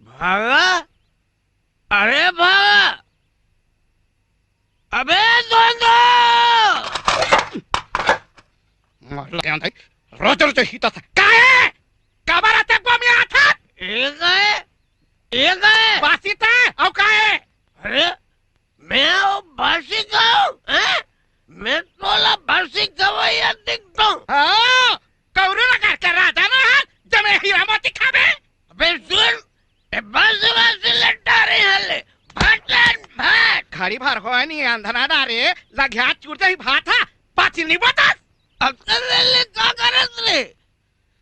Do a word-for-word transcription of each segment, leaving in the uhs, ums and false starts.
भागा, अरे भागा, अबे दोंदो। रोते रोते ही तो था। का हे? काबर अतका गोमियाथस? ए का हे? ए का हे? बासी था, अउ का हे? अरे, मैं वो बासी खाहूं, हैं? मैं तोला बासी खवइया दिखथंव। हाँ, कौरू नगर के राजा ना हस, जमे हीरा मोती खाबे। अबे सुन, ए बासी बासी लट्टा रे हले, भटन भट। घड़ी भर होय नहीं अंधना ना रे, लघ्या चूर जाही भात हा, पाछी नहीं बतस। अक्कल ले ले का करत रे?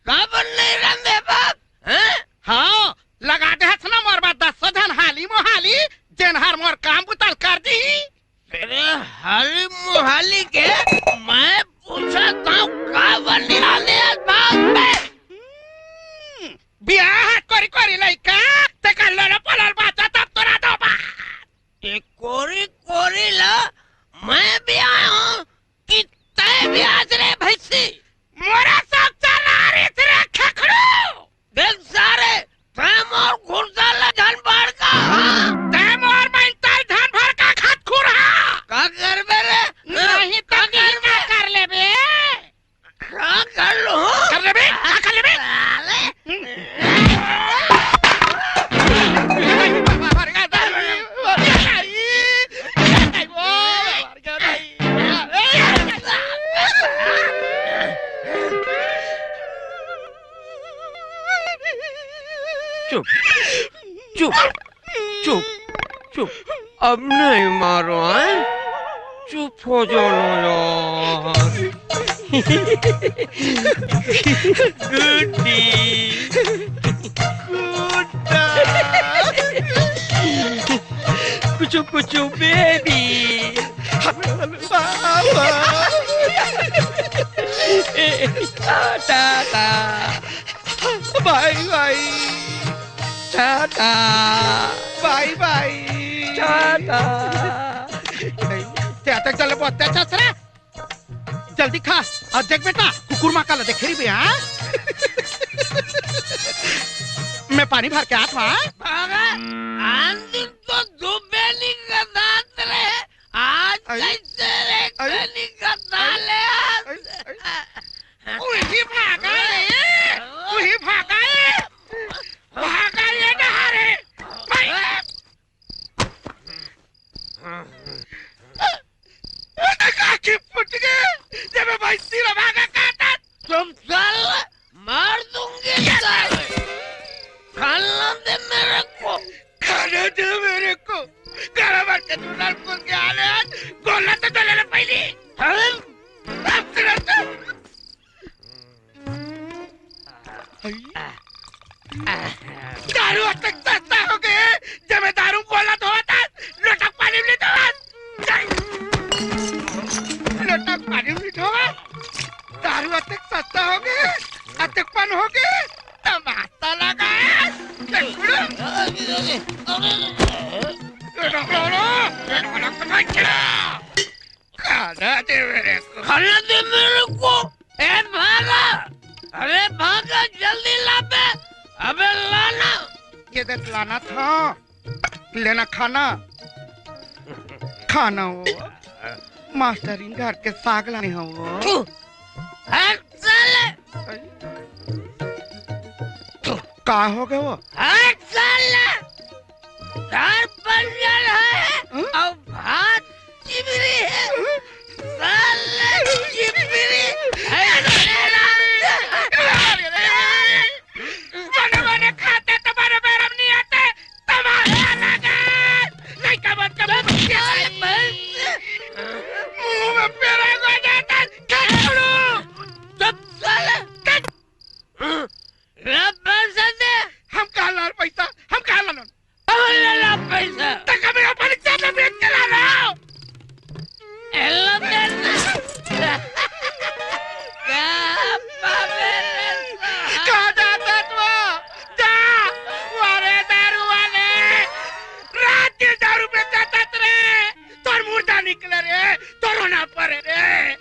काबर नहीं रंधे बाप, हैं? हाँ, लगा दे हस ना मोर बर दसो झन हाली मोहाली, जेन हर मोर काम बुता ल कर दिही। अरे हाली मोहाली के मैं पूछत हंव काबर नहीं रंधे हस बाप बे? हम्म, बियाह कोरी कोरी लइका, तेकर लोलो पोलो ल बाचा तब तो रंधों बाप। ए कोरी कोरी ला मैं बियाहूं कि तैं बियाहस रे भैंसी? मोर सौंच नारी रे खेखड़ू। देख सारे, तैं मोर खुरसा ला झन भड़का, हाँ? तैं मोर बइनता ल झन भड़का खतखुरहा। का करबे रे? नहीं तो का करबे? कर लेबे। का कर लूं? कर लेबे? का कर लेबे? साले। चुप, चुप, चुप, चुप। अब नहीं मारो, हैं? चुप हो जाओ ना यार। गुड्डी। गुड्डा। कुचु कुचु बेबी। बाबा। ए, टाटा। बाय बाय। टाटा। बाय बाय। टाटा। तैं अतका जल्दी बोलत हस रे? जल्दी खा अउ देख बेटा, कुकुर माँ काला देखे रहिबे, हाँ? मैं पानी भर के आत हंव, हाँ? भागा, आन दिन तो धूपे नहीं कतात रहे, आज अरे, कइसे रे अरे, कनी कता अरे, ले आज? अरे, अरे। उही भागा रे, उही भागा रे, भागा ये डहर रे। भाई। अरे काकी फूट गे, जब मैं भाई सिरा भागा काटा। तुम साले, मार दूंगी साले। खाना दे मेरे को। खाना दे मेरे को। गरम आटे तू लाल कुछ के आले आज। गोला तो चले ना पहली। हम। अब तेरा तो दारू अतक सस्ता हो गे, जब मैं दारू गोला धोवत हंव, लोटा पानी में धोवत। लोटा पानी में धोवत। दारू अतक सस्ता हो गे, अतक पन हो गे, तमाशा लगा। खाना दे मेरे को। खाना दे मेरे को। ए भागा, अरे भागा, जल्दी ला बे। अबे लाना। ये देख लाना था, लेना खाना। खाना वो। मास्टरिन घर के साग लाने हो वो। हट साले। का हो गे वो? हट साले। दार पंजर हे, हं? अउ भात चिबरी हे। हं? साले चिबरी हे। बने बने खाते तो बने बेरम नहीं आते। तमाशा लगा। नहीं का बात का बात। मुंह में पेरा को जाता। चुप साले। ला पैसा दे। हम कहाँ लान पैसा? हम कहाँ लान? अब ले ला पैसा। तक मैं अपन चाचा बेच के लाना। एला दे ना। का पावे रे? कहाँ जाता तू? जा। अरे दारू वाले। रात के दारू बेचाता रे। तोर मुर्दा निकले रे, तोर रोना परे रे।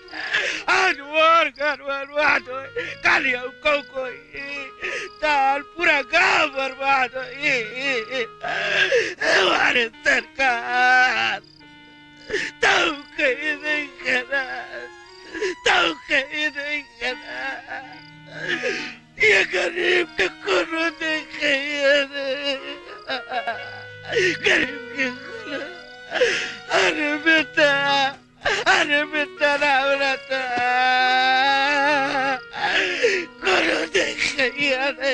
आज मोर घर बर्बाद होय, काली अउ कहूं कोई, तार पूरा का बर्बाद होही? हमारे सरकार, तब कहीं नहीं करा, तब कहीं नहीं करा। ये गरीब के कोनो नहीं कहिए रे, गरीब के कोनो। अरे बेटा, अरे बेटा राम रतन, कोनो नहीं कहिए रे।